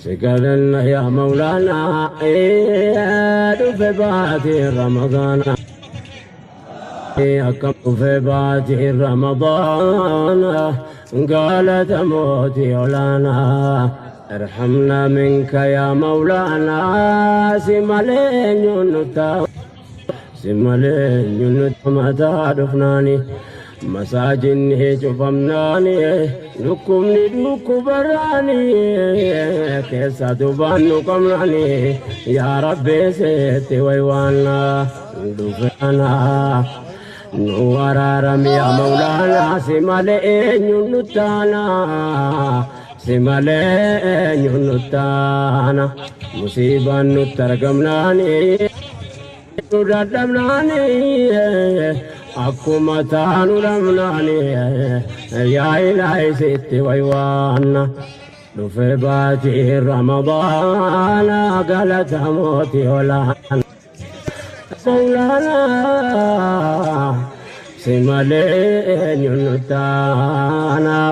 Si kadhanna yaa Mawlaanaa dhufe baatiin Ramadaana. Akkam dhufe baatiin Ramadaana galata mootii olaanaa. Irhamna minka yaa Mawlaanaa, si malee eenyuun nu ta'a, si malee eenyuun nu mataa dhufnaani. Masaajinni cufamnaani, dhukkubni dhukkubarraani, keessa dubaan nu qabnaani, yaa Rabbi seetti waywaannaa dhufeana. Nu araarami yaa Mawlaanaa, si malee eenyuun nu taana, si malee eenyuun nu taana. Musiibaan nutti argamnaani, nu dadhabnaani, akkuma taanu dhabnaani, yaa Ilaahi sitti waywaanna. Dhufe baatii Ramadaana galata mootii olaana. Mawlaanaa, si malee eenyuun nu taana.